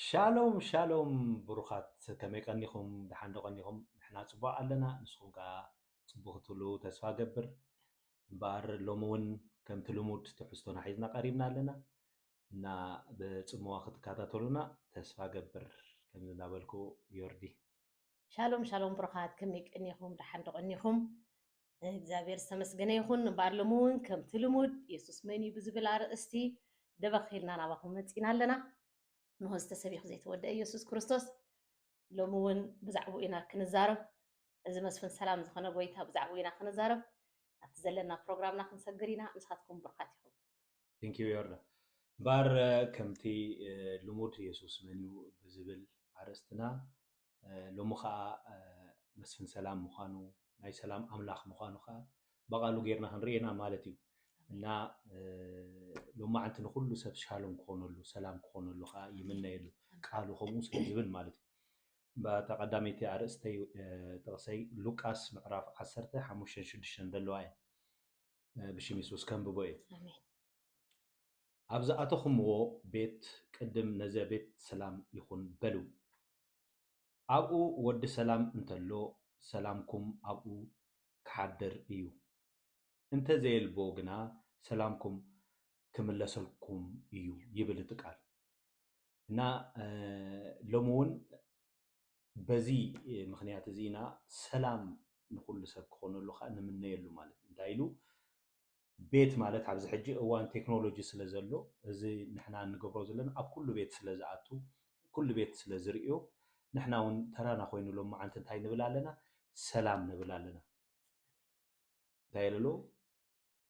ሻሎም ሻሎም ብሩኻት፣ ከመይ ቀኒኹም? ደሓን ዶ ቀኒኹም? ንሕና ጽቡቕ ኣለና፣ ንስኹም ከኣ ጽቡቕ ክትብሉ ተስፋ ገብር። እምበኣር ሎሚ እውን ከምቲ ልሙድ ትሕዝቶና ሒዝና ቀሪብና ኣለና እና ብጽምዋ ክትከታተሉና ተስፋ ገብር። ከምዚ እናበልኩ ዮርዲ። ሻሎም ሻሎም ብሩኻት፣ ከመይ ቀኒኹም? ደሓን ዶ ቀኒኹም? እግዚኣብሔር ዝተመስገነ ይኹን። እምበኣር ሎሚ እውን ከምቲ ልሙድ የሱስ መን እዩ ብዝብል ኣርእስቲ ደበኽ ኢልና ናባኹም መጺና ኣለና። ንሆ ዝተሰቢኹ ዘይተወደአ የሱስ ክርስቶስ። ሎሚ እውን ብዛዕባኡ ኢና ክንዛረብ። እዚ መስፍን ሰላም ዝኾነ ጎይታ ብዛዕባኡ ኢና ክንዛረብ። ኣብቲ ዘለና ፕሮግራምና ክንሰግር ኢና። ንስኻትኩም ብሩኻት ኢኹም። Thank you ዮርዳ። እምበኣር ከምቲ ልሙድ የሱስ መን እዩ ብዝብል ኣርእስትና ሎሚ ከዓ መስፍን ሰላም ምዃኑ፣ ናይ ሰላም ኣምላኽ ምዃኑ ከዓ ብቓሉ ጌርና ክንርኢ ኢና ማለት እዩ። እና ሎማዓንቲ ንኩሉ ሰብ ሻሎም ክኾነሉ፣ ሰላም ክኾነሉ ከዓ ይምነየሉ፣ ቃሉ ከምኡ ስለ ዝብል ማለት እዩ። እታ ቀዳመይቲ ኣርእስተይ ጥቕሰይ ሉቃስ ምዕራፍ ዓሰርተ ሓሙሽተን ሽዱሽተን ዘለዋ እየ። ብሽም የሱስ ከንብቦ እየ። ኣሜን። ኣብ ዝኣተኹምዎ ቤት ቅድም ነዚ ቤት ሰላም ይኹን በሉ። ኣብኡ ወዲ ሰላም እንተሎ ሰላምኩም ኣብኡ ክሓድር እዩ። እንተ ዘየልቦ ግና ሰላምኩም ክምለሰልኩም እዩ ይብል እቲ ቃል። እና ሎሚ እውን በዚ ምኽንያት እዚ ኢና ሰላም ንኹሉ ሰብ ክኾነሉ ከዓ ንምነየሉ ማለት እዩ። እንታይ ኢሉ ቤት ማለት ኣብዚ ሕጂ እዋን ቴክኖሎጂ ስለ ዘሎ እዚ ንሕና እንገብሮ ዘለና ኣብ ኩሉ ቤት ስለ ዝኣቱ ኩሉ ቤት ስለ ዝርእዮ ንሕና እውን ተራና ኮይኑ ሎማዓንቲ እንታይ ንብል ኣለና? ሰላም ንብል ኣለና። እንታይ ኢሉ?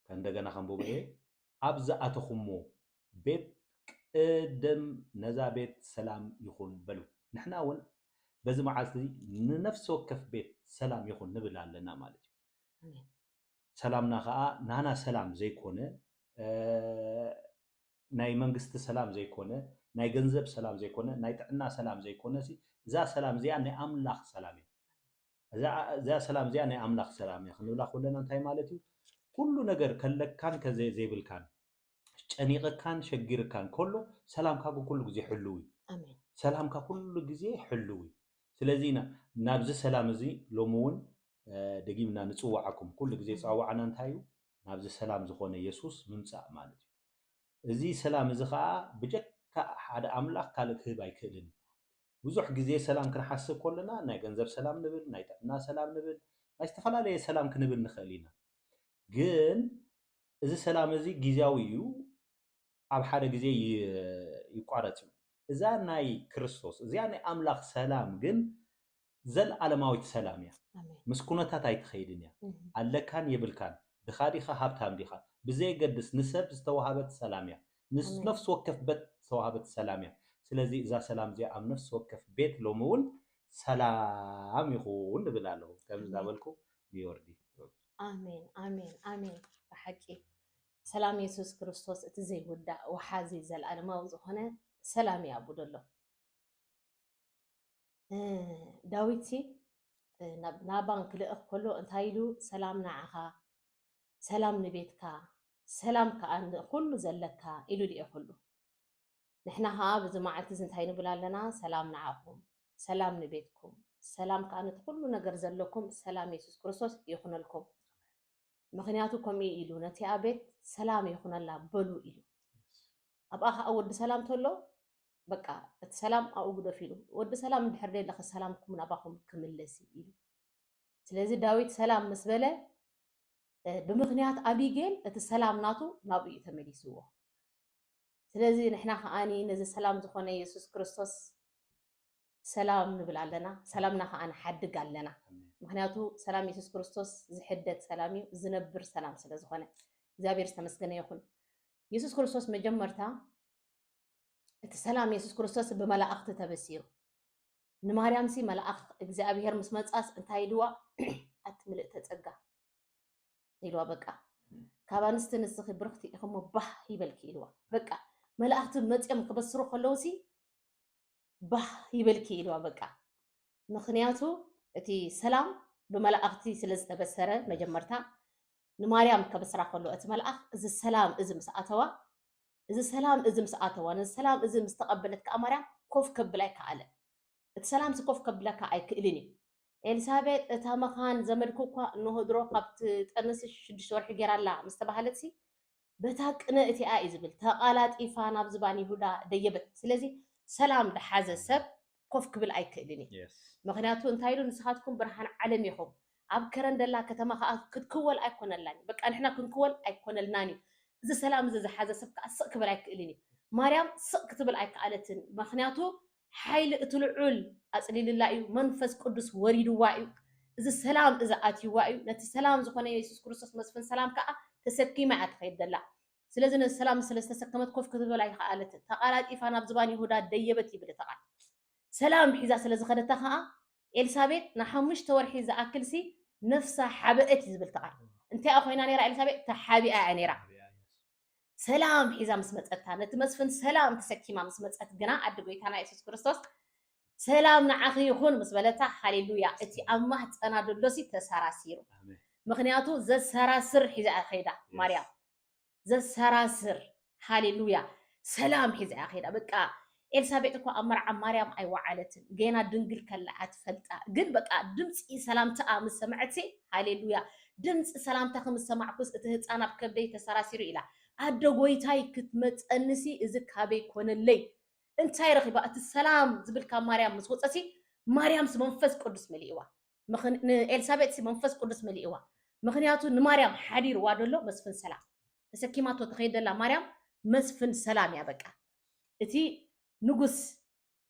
ከእንደገና ከንብቦ እየ። ኣብ ዝኣተኹሞ ቤት ቅድም ነዛ ቤት ሰላም ይኹን በሉ። ንሕና እውን በዚ መዓልቲ እዚ ንነፍሲ ወከፍ ቤት ሰላም ይኹን ንብል ኣለና ማለት እዩ። ኣሜን። ሰላምና ከዓ ናና ሰላም ዘይኮነ ናይ መንግስቲ ሰላም ዘይኮነ ናይ ገንዘብ ሰላም ዘይኮነ ናይ ጥዕና ሰላም ዘይኮነ እዛ ሰላም እዚኣ ናይ ኣምላኽ ሰላም እያ። እዛ ሰላም እዚኣ ናይ ኣምላኽ ሰላም እያ ክንብላ ከለና እንታይ ማለት እዩ? ኩሉ ነገር ከለካን ዘይብልካን ጨኒቕካን ሸጊርካን ከሎ ሰላምካ ግን ኩሉ ግዜ ሕልው እዩ። ኣሜን። ሰላምካ ኩሉ ግዜ ሕልው እዩ። ስለዚ ኢና ናብዚ ሰላም እዚ ሎሚ እውን ደጊምና ንፅዋዓኩም። ኩሉ ግዜ ፃዋዕና እንታይ እዩ? ናብዚ ሰላም ዝኾነ የሱስ ምምፃእ ማለት እዩ። እዚ ሰላም እዚ ከዓ ብጀካ ሓደ ኣምላኽ ካልእ ክህብ ኣይክእልን እዩ። ብዙሕ ግዜ ሰላም ክንሓስብ ከለና ናይ ገንዘብ ሰላም ንብል፣ ናይ ጥዕና ሰላም ንብል፣ ናይ ዝተፈላለየ ሰላም ክንብል ንኽእል ኢና። ግን እዚ ሰላም እዚ ግዝያዊ እዩ፣ ኣብ ሓደ ግዜ ይቋረፅ እዩ። እዛ ናይ ክርስቶስ እዚኣ ናይ ኣምላኽ ሰላም ግን ዘለዓለማዊት ሰላም እያ። ምስ ኩነታት ኣይትኸይድን እያ። ኣለካን የብልካን፣ ድኻ ዲኻ ሃብታም ዲኻ ብዘየገድስ ንሰብ ዝተዋሃበት ሰላም እያ። ንነፍሲ ወከፍ ቤት ዝተዋሃበት ሰላም እያ። ስለዚ እዛ ሰላም እዚኣ ኣብ ነፍሲ ወከፍ ቤት ሎሚ እውን ሰላም ይኹን ንብል ኣለኹ። ከምዚ እንዳበልኩ ንዮርዲ። ኣሜን ኣሜን ኣሜን። ብሓቂ ሰላም የሱስ ክርስቶስ እቲ ዘይውዳእ ወሓዚ ዘለኣለማዊ ዝኾነ ሰላም እዩ ኣብኡ ዘሎ። ዳዊት ናብ ናባን ክልእኽ ከሎ እንታይ ኢሉ? ሰላም ንዓኻ፣ ሰላም ንቤትካ፣ ሰላም ከኣ ንኹሉ ዘለካ ኢሉ ልኢኹሉ። ንሕና ከኣ በዚ መዓልቲ እዚ እንታይ ንብል ኣለና? ሰላም ንዓኹም፣ ሰላም ንቤትኩም፣ ሰላም ከኣ ነቲ ኩሉ ነገር ዘለኩም ሰላም የሱስ ክርስቶስ ይኹነልኩም። ምኽንያቱ ከምኡ ኢሉ ነቲኣ ቤት ሰላም ይኹነላ በሉ ኢሉ። ኣብኣ ከኣ ወዲ ሰላም ተሎ በቃ እቲ ሰላም ኣብኡ ግደፍ ኢሉ። ወዲ ሰላም እንድሕር ደለኸ ሰላምኩም ናባኹም ክምለስ እዩ ኢሉ። ስለዚ ዳዊት ሰላም ምስ በለ ብምኽንያት ኣቢጌል እቲ ሰላም ናቱ ናብኡ እዩ ተመሊስዎ። ስለዚ ንሕና ከዓኒ ነዚ ሰላም ዝኾነ የሱስ ክርስቶስ ሰላም ንብል ኣለና፣ ሰላምና ከኣ ንሓድግ ኣለና። ምኽንያቱ ሰላም የሱስ ክርስቶስ ዝሕደግ ሰላም እዩ፣ ዝነብር ሰላም ስለ ዝኾነ እግዚኣብሔር ዝተመስገነ ይኹን። የሱስ ክርስቶስ መጀመርታ እቲ ሰላም የሱስ ክርስቶስ ብመላእኽቲ ተበሲሩ። ንማርያምሲ መልኣኽ እግዚኣብሔር ምስ መጻስ እንታይ ኢልዋ? ኣቲ ምልእተ ጸጋ ኢልዋ። በቃ ካብ ኣንስቲ ንስኺ ብርኽቲ ኢኺ እሞ ባህ ይበልኪ ኢልዋ። በቃ መላእኽቲ መጺኦም ክበስሩ ከለውሲ ባህ ይበልኪ ኢልዋ። በቃ ምኽንያቱ እቲ ሰላም ብመላእኽቲ ስለ ዝተበሰረ መጀመርታ ንማርያም ከበስራ ከሎ እቲ መልኣኽ እዚ ሰላም እዚ ምስ ኣተዋ እዚ ሰላም እዚ ምስ ኣተዋ ነዚ ሰላም እዚ ምስ ተቐበለት ከዓ ማርያም ኮፍ ከብል ኣይከኣለን። እቲ ሰላምሲ ኮፍ ከብለካ ኣይክእልን እዩ። ኤልሳቤጥ እታ መኻን ዘመድኩ እኳ እንሆ ድሮ ካብ ትጠንስ ሽዱሽተ ወርሒ ጌራ ኣላ ምስ ተባህለትሲ፣ በታ ቅነ እቲኣ እዩ ዝብል፣ ተቓላጢፋ ናብ ዝባን ይሁዳ ደየበት። ስለዚ ሰላም ደሓዘ ሰብ ኮፍ ክብል ኣይክእልን እዩ። Yes. ምኽንያቱ እንታይ ኢሉ? ንስኻትኩም ብርሃን ዓለም ኢኹም፣ ኣብ ከረን ደላ ከተማ ከዓ ክትክወል ኣይኮነላን እዩ። በቃ ንሕና ክንክወል ኣይኮነልናን እዩ። እዚ ሰላም እዚ ዝሓዘ ሰብ ከዓ ስቕ ክብል ኣይክእልን እዩ። ማርያም ስቕ ክትብል ኣይከኣለትን። ምኽንያቱ ሓይሊ እቲ ልዑል ኣፅሊልላ እዩ። መንፈስ ቅዱስ ወሪድዋ እዩ። እዚ ሰላም እዚ ኣትይዋ እዩ። ነቲ ሰላም ዝኾነ የሱስ ክርስቶስ መስፍን ሰላም ከዓ ተሰኪማ እያ ትኸይድ ዘላ። ስለዚ ነዚ ሰላም ስለ ዝተሰከመት ኮፍ ክትብል ኣይከኣለትን። ተቓላጢፋ ናብ ዝባን ይሁዳ ደየበት ይብል እቲ ቃል። ሰላም ሒዛ ስለ ዝኸደታ ከዓ ኤልሳቤጥ ንሓሙሽተ ወርሒ ዝኣክልሲ ነፍሳ ሓበአት እዩ ዝብል እቲ ቃል። እንታይ ኮይና ነይራ ኤልሳቤጥ? ተሓቢኣ እያ ነይራ። ሰላም ሒዛ ምስ መጸታ፣ ነቲ መስፍን ሰላም ተሰኪማ ምስ መጸት ግና ኣዲ ጎይታና የሱስ ክርስቶስ ሰላም ንዓኺ ይኹን ምስ በለታ፣ ሃሌሉያ፣ እቲ ኣብ ማህፀና ደሎሲ ተሰራሲሩ። ኣሜን። ምኽንያቱ ዘሰራስር ሒዛ እያ ከይዳ ማርያም። ዘሰራስር፣ ሃሌሉያ፣ ሰላም ሒዛ እያ ከይዳ። በቃ ኤልሳቤጥ እኮ ኣብ መርዓ ማርያም ኣይወዓለትን፣ ገና ድንግል ከላ እያ ትፈልጣ። ግን በቃ ድምፂ ሰላምታኣ ምስ ሰምዐትሲ፣ ሃሌሉያ፣ ድምፂ ሰላምታኺ ምስ ሰማዕኩስ እቲ ህፃን ኣብ ከብደይ ተሰራሲሩ ኢላ። ኣደ ጎይታይ ክትመፀንሲ እዚ ካበይ ኮነለይ? እንታይ ረኺባ? እቲ ሰላም ዝብል ካብ ማርያም ምስ ወፀሲ ማርያምሲ መንፈስ ቅዱስ መሊእዋ። ምኽን- ንኤልሳቤጥሲ መንፈስ ቅዱስ መሊእዋ። ምኽንያቱ ንማርያም ሓዲርዋ ደሎ መስፍን ሰላም። ተሰኪማቶ ትኸይድ ደላ ማርያም መስፍን ሰላም እያ። በቃ እቲ ንጉስ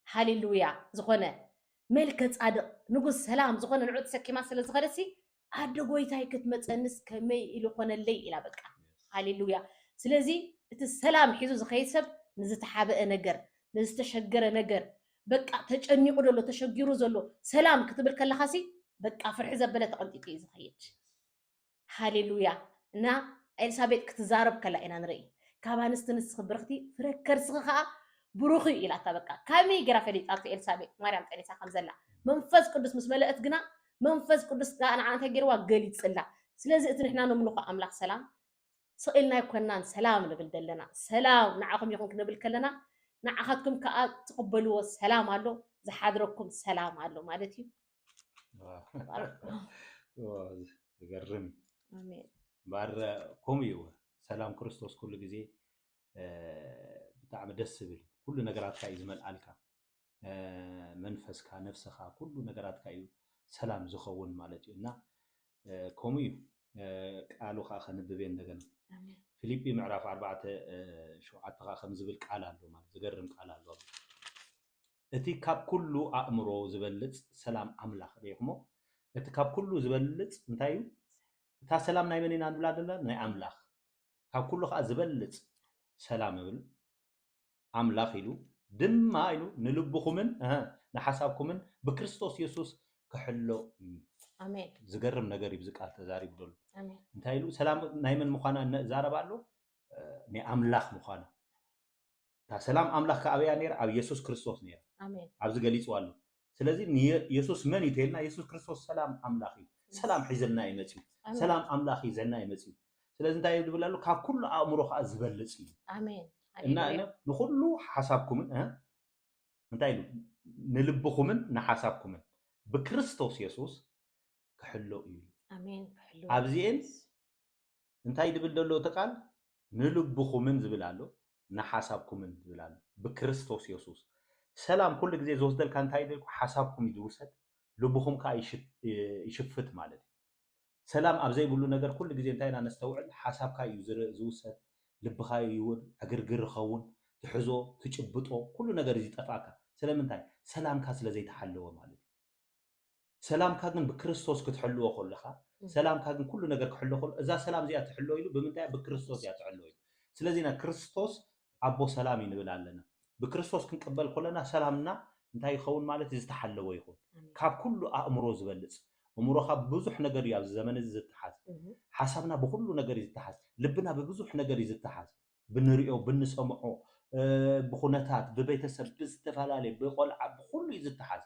ሃሌሉያ ዝኾነ መልከ ጻድቕ ንጉስ ሰላም ዝኾነ ንዑ ተሰኪማ ስለ ዝኸደሲ ኣደ ጎይታይ ክትመፀንስ ከመይ ኢሉ ኮነለይ ኢላ በቃ። ሃሌሉያ። ስለዚ እቲ ሰላም ሒዙ ዝኸይድ ሰብ ንዝተሓበአ ነገር፣ ንዝተሸገረ ነገር፣ በቃ ተጨኒቑ ዘሎ፣ ተሸጊሩ ዘሎ ሰላም ክትብል ከለኻሲ በቃ ፍርሒ ዘበለ ተቐንጢጡ እዩ ዝኸይድ። ሃሌሉያ። እና ኤልሳቤጥ ክትዛረብ ከላ ኢና ንርኢ። ካብ ኣንስቲ ንስኺ ብርኽቲ፣ ፍረ ከርስኺ ከዓ ብሩኽ እዩ ኢላታ። በቃ ከመይ ገይራ ፈሊጣቶ ኤልሳቤጥ ማርያም ጠኒሳ ከም ዘላ? መንፈስ ቅዱስ ምስ መለአት ግና መንፈስ ቅዱስ ከዓ ንዓ እንታይ ገይርዋ? ገሊፅላ። ስለዚ እቲ ንሕና ነምልኾ ኣምላኽ ሰላም ስቕ ኢልና ኣይኮናን ሰላም ንብል ዘለና። ሰላም ንዓኹም ይኹን ክንብል ከለና ንዓኻትኩም ከዓ ትቕበልዎ ሰላም ኣሎ፣ ዝሓድረኩም ሰላም ኣሎ ማለት እዩ። ዋው። ዋው፣ ዝገርም እዩ። ኣሜን። እምበኣር ከምኡ እዩ። ሰላም ክርስቶስ ኩሉ ግዜ እ፣ ብጣዕሚ ደስ ዝብል ኩሉ ነገራትካ እዩ ዝመልኣልካ። እ፣ መንፈስካ፣ ነፍስኻ፣ ኩሉ ነገራትካ እዩ ሰላም ዝኸውን ማለት እዩ። እና እ፣ ከምኡ እዩ። እ፣ ቃሉ ከዓ ከንብብ እየ እንደገና። ኣሜን። ፊልጲ ምዕራፍ ኣርባዕተ፣ እ፣ ሸውዓተ ከዓ ከም ዝብል ቃል ኣሎ ማለት ዝገርም ቃል ኣሎ። እቲ ካብ ኩሉ ኣእምሮ ዝበልጽ ሰላም ኣምላኽ ርኢኹሞ? እቲ ካብ ኩሉ ዝበልጽ እንታይ እዩ? እታ ሰላም ናይ መን ኢና ንብላ ዘለና? ናይ ኣምላኽ። ካብ ኩሉ ከዓ ዝበልጽ ሰላም ይብል ኣምላኽ ኢሉ ድማ ኢሉ ንልብኹምን፣ እህ፣ ንሓሳብኩምን ብክርስቶስ የሱስ ክሕሎ እዩ። ኣሜን። ዝገርም ነገር እዩ፣ ብዚ ቃል ተዛሪቡ ዘሎ። ኣሜን። እንታይ ኢሉ? ሰላም ናይ መን ምዃና ነዛረብ ኣሎ? እ፣ ናይ ኣምላኽ ምዃና። እታ ሰላም ኣምላኽ ከ ኣበያ ነይራ? ኣብ የሱስ ክርስቶስ ነይራ። ኣሜን። ኣብዚ ገሊፅዋ ኣሎ። ስለዚ ንየ-፣ የሱስ መን እዩ ተይልና? የሱስ ክርስቶስ ሰላም ኣምላኽ እዩ። ሰላም ሒዘልና እዩ መፅዩ። ኣሜን። ሰላም ኣምላኽ እዩ ዘና እዩ መፅዩ። ስለዚ እንታይ እዩ ዝብል ኣሎ? ካብ ኩሉ ኣእምሮ ከዓ ዝበልፅ እዩ። ኣሜን። እና ሃሌሉያ። ንኩሉ ሓሳብኩምን፣ እ? እንታይ ኢሉ? ንልብኹምን ንሓሳብኩምን ብክርስቶስ የሱስ ክሕሎ እዩ። ኣሜን። ብሕሉ። ኣብዚኤን እንታይ ድብል ዘሎ እቲ ቃል? ንልብኹምን ዝብል ኣሎ፣ ንሓሳብኩምን ዝብል ኣሎ። ብክርስቶስ የሱስ ሰላም ኩሉ ግዜ ዝወስደልካ እንታይ ድልኩ? ሓሳብኩም እዩ ዝውሰድ፣ ልብኹም ከዓ ይሽ-፣ ይሽፍት ማለት እዩ። ሰላም ኣብ ዘይብሉ ነገር ኩሉ ግዜ እንታይ ኢና ነስተውዕል? ሓሳብካ እዩ ዝር-፣ ዝውሰድ፣ ልብኻ ይውን፣ ዕግርግር ይኸውን፣ ትሕዞ፣ ትጭብጦ፣ ኩሉ ነገር እዩ ዝጠፍኣካ። ስለምንታይ? ሰላምካ ስለ ዘይተሓለወ ማለት እዩ። ሰላምካ ግን ብክርስቶስ ክትሕልዎ ከለኻ፣ እም። ሰላምካ ግን ኩሉ ነገር ክሕሎ ከሎ፣ እዛ ሰላም እዚኣ ትሕሎ ኢሉ ብምንታይ? ብክርስቶስ እያ ትሕሎ ኢሉ። ስለዚ ኢና ክርስቶስ ኣቦ ሰላም እዩ ንብል ኣለና። ብክርስቶስ ክንቅበል ከለና ሰላምና እንታይ ይኸውን ማለት እዩ? ዝተሓለወ ይኹን። ኣሜን። ካብ ኩሉ ኣእምሮ ዝበልጽ። ኣእምሮኻ ብብዙሕ ነገር እዩ ኣብዚ ዘመን እዚ ዝተሓዝ። እም። ሓሳብና ብኩሉ ነገር እዩ ዝተሓዝ። ልብና ብብዙሕ ነገር እዩ ዝተሓዝ። ብንሪኦ፣ ብንሰምዖ፣ እ፣ ብኹነታት፣ ብቤተሰብ፣ ብዝተፈላለየ፣ ብቆልዓ፣ ብኩሉ እዩ ዝተሓዝ።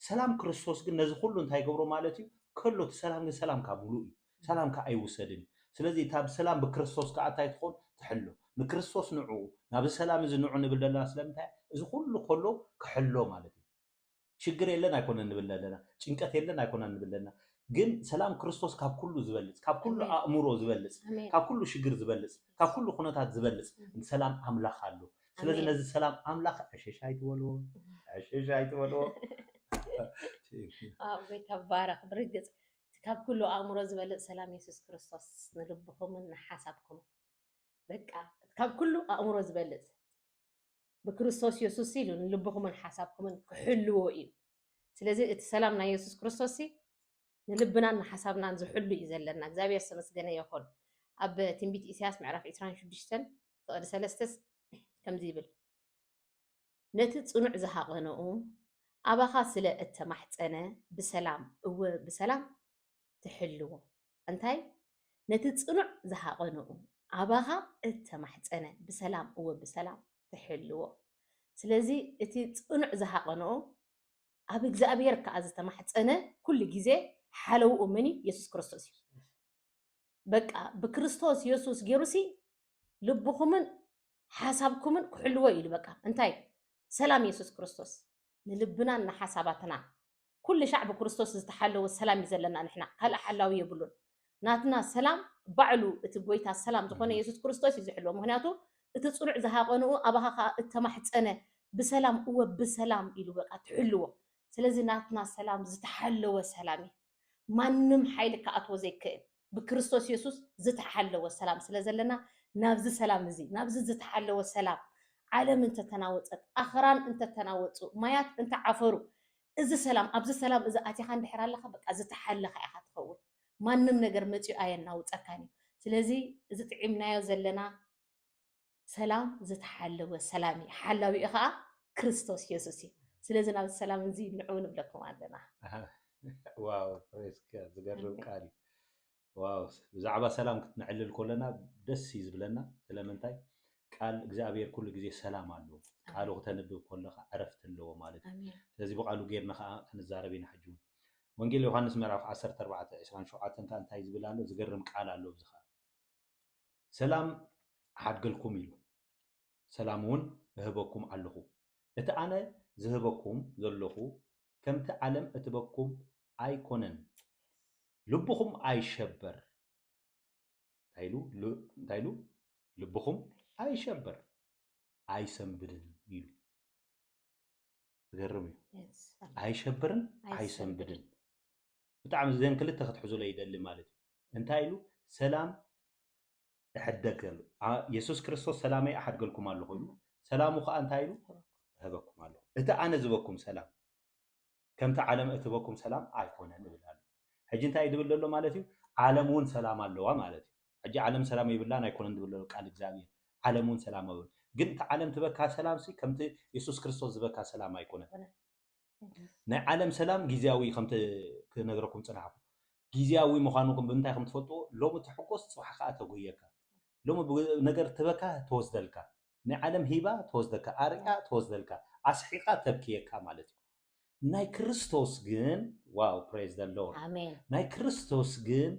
ሰላም ክርስቶስ ግን ነዚ ኩሉ እንታይ ይገብሮ ማለት እዩ? ከሎ እቲ ሰላም ግን ሰላምካ ሙሉእ እዩ። ሰላምካ ኣይውሰድን እዩ። ስለዚ እታ ብሰላም ብክርስቶስ ከዓ እንታይ ትኾን? ትሕሎ። ንክርስቶስ ንዑ፣ ናብዚ ሰላም እዚ ንዑ ንብል ዘለና ስለምንታይ? እዚ ኩሉ ከሎ ክሕሎ ማለት እዩ። ሽግር የለን ኣይኮነን ንብል ዘለና፣ ጭንቀት የለን ኣይኮነን ንብል ዘለና። ግን ሰላም ክርስቶስ ካብ ኩሉ ዝበልጽ፣ ካብ ኩሉ ኣሜን። ኣእምሮ ዝበልጽ፣ ኣሜን። ካብ ኩሉ ሽግር ዝበልጽ፣ ካብ ኩሉ ኩነታት ዝበልጽ ኣሜን። ሰላም ኣምላኽ ኣሎ። ስለዚ ኣሜን። ነዚ ሰላም ኣምላኽ ዕሽሽ ኣይትበልዎ፣ ዕሽሽ ኣይትበልዎ። ኣብ ጎይታ ባረኽ። ብርግጽ ካብ ኩሉ ኣእምሮ ዝበልጽ ሰላም የሱስ ክርስቶስ ንልብኹምን ንሓሳብኩምን፣ በቃ ካብ ኩሉ ኣእምሮ ዝበልጽ ብክርስቶስ የሱስ ኢሉ ንልብኹምን ሓሳብኩምን ክሕልዎ እዩ። ስለዚ እቲ ሰላም ናይ የሱስ ክርስቶስ ንልብናን ንሓሳብናን ዝሕሉ እዩ ዘለና። እግዚኣብሔር ዝተመስገነ ይኹን። ኣብ ትንቢት ኢሳያስ ምዕራፍ ዕስራን ሽዱሽተን ፍቕዲ ሰለስተስ ከምዚ ይብል፣ ነቲ ጽኑዕ ዝሃቐንኡ ኣባኻ ስለ እተማሕጸነ ብሰላም፣ እወ ብሰላም ትሕልዎ። እንታይ? ነቲ ጽኑዕ ዝሃቐንኡ ኣባኻ እተማሕጸነ ብሰላም፣ እወ ብሰላም ትሕልዎ። ስለዚ እቲ ጽኑዕ ዝሃቐንኡ ኣብ እግዚኣብሔር ከኣ ዝተማሕጸነ ኩሉ ግዜ ሓለውኡ መን እዩ? የሱስ ክርስቶስ እዩ። በቃ ብክርስቶስ የሱስ ገይሩሲ ልብኹምን ሓሳብኩምን ክሕልዎ ኢሉ። በቃ እንታይ? ሰላም የሱስ ክርስቶስ ንልብናን ንሓሳባትና ኩሉ ሻዕ ብክርስቶስ ዝተሓለወ ሰላም እዩ ዘለና። ንሕና ካልእ ሓላዊ የብሉን። ናትና ሰላም ባዕሉ እቲ ጎይታ ሰላም ዝኾነ የሱስ ክርስቶስ እዩ ዝሕልዎ። ምክንያቱ እቲ ጽኑዕ ዝሃቐንኡ ኣባኻ ከኣ እተማሕጸነ ብሰላም፣ እወ ብሰላም ኢሉ በቃ ትሕልዎ። ስለዚ ናትና ሰላም ዝተሓለወ ሰላም እዩ። ማንም ሓይሊ ክኣትዎ ዘይክእል ብክርስቶስ የሱስ ዝተሓለወ ሰላም ስለ ዘለና ናብዚ ሰላም እዚ፣ ናብዚ ዝተሓለወ ሰላም፣ ዓለም እንተተናወጸት፣ ኣኽራን እንተተናወጹ፣ ማያት እንተዓፈሩ፣ እዚ ሰላም፣ ኣብዚ ሰላም እዚ ኣቲኻ እንድሕር ኣለኻ በቃ ዝተሓለኻ ኢኻ ትኸውን። ማንም ነገር መጺኡ ኣየናውጸካን እዩ። ስለዚ እዚ ጥዒምናዮ ዘለና ሰላም ዝተሓለወ ሰላም እዩ። ሓላዊኡ ከዓ ክርስቶስ የሱስ እዩ። ስለዚ ናብዚ ሰላም እዚ ንዑ ንብለኩም ኣለና። ዋው ፕሬስ ዝገርም ቃል እዩ። ዋው ብዛዕባ ሰላም ክትነዕልል ከለና ደስ እዩ ዝብለና። ስለምንታይ? ቃል እግዚኣብሔር ኩሉ ግዜ ሰላም ኣለዎ። ቃሉ ክተንብብ ከለካ ዕረፍቲ ኣለዎ ማለት እዩ። ስለዚ ብቃሉ ጌርና ከዓ ክንዛረብ ኢና። ሕጂ እውን ወንጌል ዮሃንስ ምዕራፍ ዓሰርተ ኣርባዕተ ዕስራን ሸውዓተን ከዓ እንታይ ዝብል ኣሎ? ዝገርም ቃል ኣሎ። እዚ ከዓ ሰላም እሓድገልኩም ኢሉ፣ ሰላም እውን እህበኩም ኣለኹ። እቲ ኣነ ዝህበኩም ዘለኹ ከምቲ ዓለም እትበኩም ኣይኮነን። ልብኹም ኣይሸበር። እንታይ ኢሉ? እንታይ ኢሉ? ልብኹም ኣይሸበር ኣይሰንብድን ኢሉ። ዝገርም እዩ። ኣይሸብርን ኣይሰንብድን። ብጣዕሚ እዘን ክልተ ክትሕዙለይ ይደሊ ማለት እዩ። እንታይ ኢሉ? ሰላም እሕደገሉ። የሱስ ክርስቶስ ሰላመይ እሓድገልኩም ኣለኹ ኢሉ። ሰላሙ ከዓ እንታይ ኢሉ? እህበኩም ኣለኹ። እቲ ኣነ ዝበኩም ሰላም ከምቲ ዓለም እትበኩም ሰላም ኣይኮነን እብል ኣሎ። ሕጂ እንታይ ድብል ዘሎ ማለት እዩ? ዓለም እውን ሰላም ኣለዋ ማለት እዩ። ሕጂ ዓለም ሰላም ይብላን ኣይኮነን ድብል ዘሎ ቃል እግዚኣብሔር። ዓለም እውን ሰላም ኣብል ግን እቲ ዓለም ትበካ ሰላም ሲ ከምቲ የሱስ ክርስቶስ ዝበካ ሰላም ኣይኮነን። ናይ ዓለም ሰላም ግዜያዊ ከምቲ ክነግረኩም ጽናሕኩ ግዜያዊ ምዃኑ ብምንታይ ከም ትፈልጥዎ ሎሚ ትሕጎስ ጽባሕ ከዓ ተጉህየካ። ሎሚ ነገር ትበካ ተወስደልካ። ናይ ዓለም ሂባ ተወስደካ፣ ኣርያ ተወስደልካ፣ ኣስሒቃ ተብክየካ ማለት እዩ። ናይ ክርስቶስ ግን ዋው praise the Lord። ናይ ክርስቶስ ግን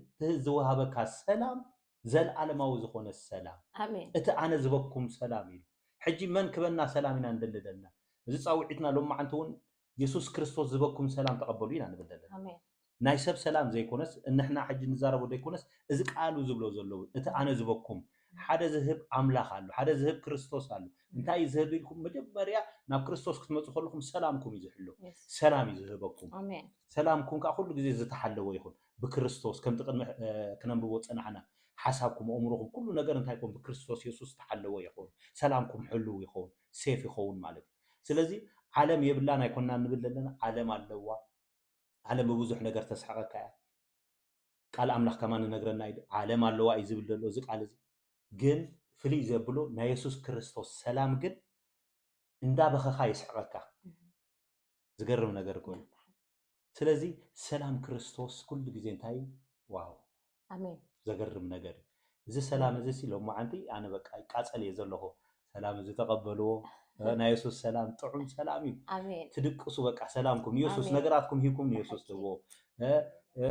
ዝወሃበካ ሰላም ዘልዓለማዊ ዝኾነ ሰላም። እቲ ኣነ ዝበኩም ሰላም እዩ። ሕጂ መን ክበና ሰላም ኢና ንደሊ ዘለና። እዚ ጻውዒትና ሎማዓንቲ እውን የሱስ ክርስቶስ ዝበኩም ሰላም ተቐበሉ ኢና ንብል ዘለና። ናይ ሰብ ሰላም ዘይኮነስ እንሕና ሕጂ ንዛረቦ ዘይኮነስ እዚ ቃሉ ዝብሎ ዘለዉ እቲ ኣነ ዝበኩም ሓደ ዝህብ ኣምላኽ ኣሎ፣ ሓደ ዝህብ ክርስቶስ ኣሎ። እንታይ እዩ ዝህብ ኢልኩም መጀመርያ ናብ ክርስቶስ ክትመፁ ከለኹም ሰላምኩም እዩ ዝሕሎ። ሰላም እዩ ዝህበኩም። ሰላምኩም ከዓ ኩሉ ግዜ ዝተሓለወ ይኹን ብክርስቶስ። ከምቲ ቅድሚ ክነንብቦ ፀናሕና ሓሳብኩም፣ ኣእምሮኹም፣ ኩሉ ነገር እንታይ ይኹን ብክርስቶስ የሱስ ዝተሓለወ ይኹን። ሰላምኩም ሕልው ይኸውን፣ ሴፍ ይኸውን ማለት እዩ። ስለዚ ዓለም የብላን ኣይኮንና ንብል ዘለና፣ ዓለም ኣለዋ። ዓለም ብብዙሕ ነገር ተስሕቐካ እያ። ቃል ኣምላኽ ከማን ንነግረና እዩ። ዓለም ኣለዋ እዩ ዝብል ዘሎ እዚ ቃል እዚ። ግን ፍልይ ዘብሎ ናይ የሱስ ክርስቶስ ሰላም ግን እንዳበኸኻ ይስሕቐካ። ዝገርም ነገር እኮ እዩ። ስለዚ ሰላም ክርስቶስ ኩሉ ግዜ እንታይ እዩ? ዋው ኣሜን። ዘገርም ነገር እዩ። እዚ ሰላም እዚ ሲ ሎማዓንቲ ኣነ በቃ ይቃጸል እየ ዘለኹ። ሰላም እዚ ተቐበልዎ። እ፣ ናይ የሱስ ሰላም ጥዑም ሰላም እዩ። ኣሜን። ትድቅሱ በቃ ሰላምኩም ንየሱስ ኣሜን። ነገራትኩም ሂብኩም ንየሱስ ሓቂ። ትህብዎ። እ፣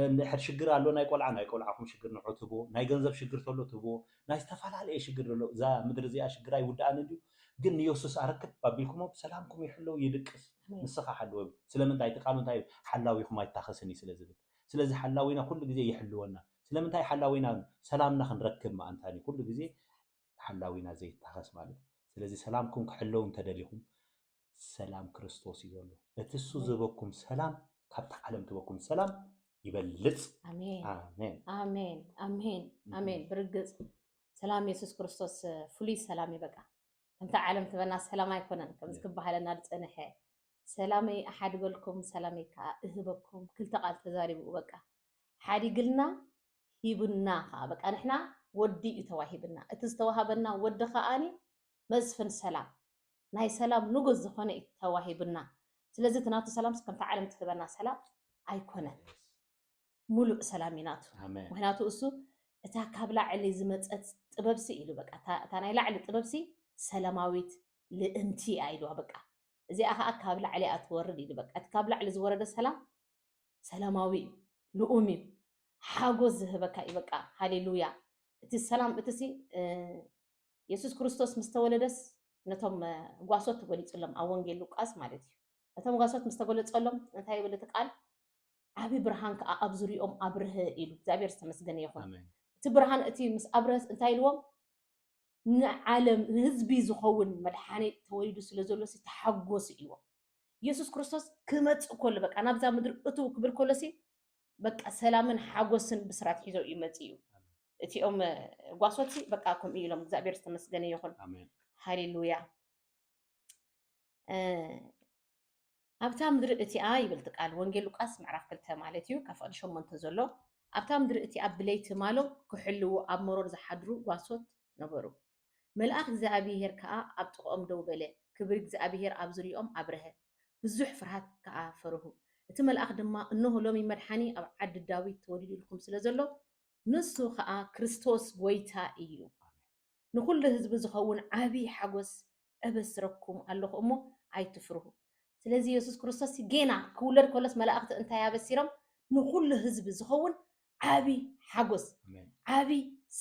እንድሕር ሽግር ኣሎ፣ ናይ ቆልዓ፣ ናይ ቆልዓኹም ሽግር ንዑ ትህብዎ፣ ናይ ገንዘብ ሽግር ተሎ ትህብዎ፣ ናይ ዝተፈላለየ ሽግር ዘሎ፣ እዛ ምድሪ እዚኣ ሽግር ኣይውድኣን እንድዩ። ግን ንየሱስ ኣረክብ ኣቢልኩሞ ሰላምኩም ይሕለው ይድቅስ። ንስኻ ሓልወ። ስለምንታይ? እቲ ቃሉ እንታይ እዩ? ሓላዊኹም ኣይታኸስን እዩ ስለ ዝብል። ስለዚ ሓላዊና ኩሉ ግዜ ይሕልወና። ስለምንታይ ሓላዊና? ሰላምና ክንረክብ ምእንታን እዩ። ኩሉ ግዜ ሓላዊና ዘይታኸስ ማለት እዩ። ስለዚ ሰላምኩም ክሕለው እንተደሊኹም፣ ሰላም ክርስቶስ እዩ ዘሎ። እቲ እሱ ዝህበኩም ሰላም ካብቲ ዓለም ትበኩም ሰላም ይበልጽ። ኣሜን። ኣሜን። ኣሜን። ኣሜን። ኣሜን። ብርግጽ ሰላም የሱስ ክርስቶስ ፍሉይ ሰላም እዩ። በቃ ከምቲ ዓለም ትበና ሰላም ኣይኮነን። ከምዚ ክበሃለና ዝጸንሐ፣ ሰላመይ እሓድገልኩም፣ ሰላመይ ከኣ እህበኩም፣ ክልተ ቃል ተዛሪቡ። በቃ ሓዲግልና ሂብና ከኣ። በቃ ንሕና ወዲ እዩ ተዋሂብና። እቲ ዝተዋሃበና ወዲ ከኣኒ መስፍን ሰላም፣ ናይ ሰላም ንጉስ ዝኾነ እዩ ተዋሂብና። ስለዚ እቲ ናቱ ሰላም ከምቲ ዓለም ትህበና ሰላም ኣይኮነን። ሙሉእ ሰላም እዩ ናቱ። ኣሜን። ምክንያቱ እሱ እታ ካብ ላዕሊ ዝመጸት ጥበብሲ ኢሉ፣ በቃ እታ፣ እታ ናይ ላዕሊ ጥበብሲ ሰላማዊት ልእምቲ እያ ኢልዋ። በቃ እዚኣ ከዓ ካብ ላዕሊ እያ ትወርድ ኢሉ። በቃ እቲ ካብ ላዕሊ ዝወረደ ሰላም ሰላማዊ እዩ፣ ልኡም እዩ፣ ሓጎስ ዝህበካ እዩ። በቃ ሃሌሉያ። እቲ ሰላም እትሲ እ፣ የሱስ ክርስቶስ ምስ ተወለደስ ነቶም እ፣ ጓሶት ተገሊጹሎም ኣብ ወንጌል ሉቃስ ማለት እዩ። ነቶም ጓሶት ምስ ተገለጸሎም እንታይ ይብል እቲ ቃል? ዓቢ ብርሃን ከኣ ኣብ ዙርያኦም ኣብርሀ ኢሉ። እግዚኣብሔር ዝተመስገነ ይኹን። ኣሜን። እቲ ብርሃን እቲ ምስ ኣብርሀስ እንታይ ኢልዎም? ንዓለም ንህዝቢ ዝኸውን መድሓኒት ተወሊዱ ስለ ዘሎ ሲ ተሓጎሱ ኢልዎም። የሱስ ክርስቶስ ክመጽእ ከሎ በቃ ናብዛ ምድሪ እትው ክብል ከሎ ሲ በቃ ሰላምን ሓጎስን ብስራት ሒዞ እዩ መጽኡ። እቲኦም እ፣ ጓሶት ሲ በቃ ከምኡ ኢሎም። እግዚኣብሔር ዝተመስገነ ይኹን። ኣሜን። ሃሌሉያ። እ፣ ኣብታ ምድሪ እቲኣ ይብል እቲ ቃል፣ ወንጌል ሉቃስ ምዕራፍ ክልተ ማለት እዩ፣ ካብ ፍቕዲ ሸሞንተ ዘሎ። ኣብታ ምድሪ እቲኣ ብለይቲ ማሎም ክሕልዉ ኣብ መሮር ዝሓድሩ ጓሶት ነበሩ። መልኣኽ እግዚኣብሄር ከኣ ኣብ ጥቕኦም ደው በለ፣ ክብሪ እግዚኣብሄር ኣብ ዙርያኦም ኣብርሀ፣ ብዙሕ ፍርሃት ከኣ ፈርሁ። እቲ መልኣኽ ድማ፣ እንሆ ሎሚ መድሓኒ ኣብ ዓዲ ዳዊት ተወሊዱልኩም ስለ ዘሎ፣ ንሱ ኸኣ ክርስቶስ ጐይታ እዩ። ንኹሉ ህዝቢ ዝኸውን ዓቢ ሓጎስ እበስረኩም ኣለኹ እሞ ኣይትፍርሁ። ስለዚ የሱስ ክርስቶስ ጌና ክውለድ ከሎስ መላእኽቲ እንታይ ኣበሲሮም? ንኹሉ ህዝቢ ዝኸውን ዓቢ ሓጎስ፣ ኣሜን። ዓቢ